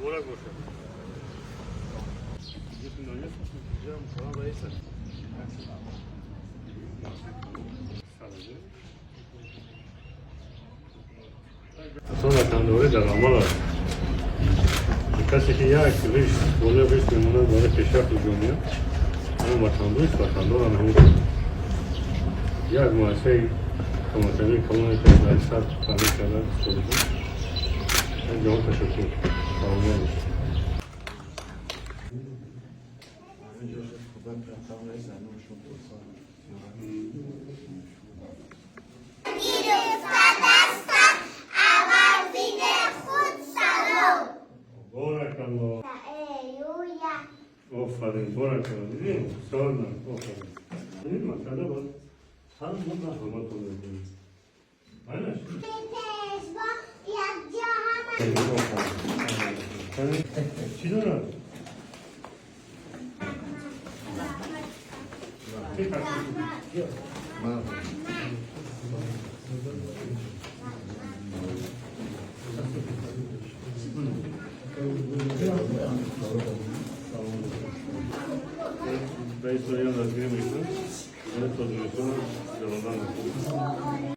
Муборак бошад. Аслан ватандорӣ дар амал аст. Касе ки як риш болои риш мемонад барои пешрафти ҷомеа, ҳамон ватандорист, ватандор ана ҳамон як муассисаи тамошавии калоне ки дар сатҳ таъмир карда истифода шуд. Як ҷаҳон ташаккур. Саломат бошед. Гирифта дастат аввал зини худ салом. Боракалло. Эюя. Офарин, боракалло. Дидем? Сорна, офарин. Дидем, масъала боз ҳама ба ҳаматон мекунем. Майнаш? Пешво якҷо ҳама. Офарин. Чӣ дорад? Раис Роян аз гирем мекунад. Тоҷикистон ҷалолан.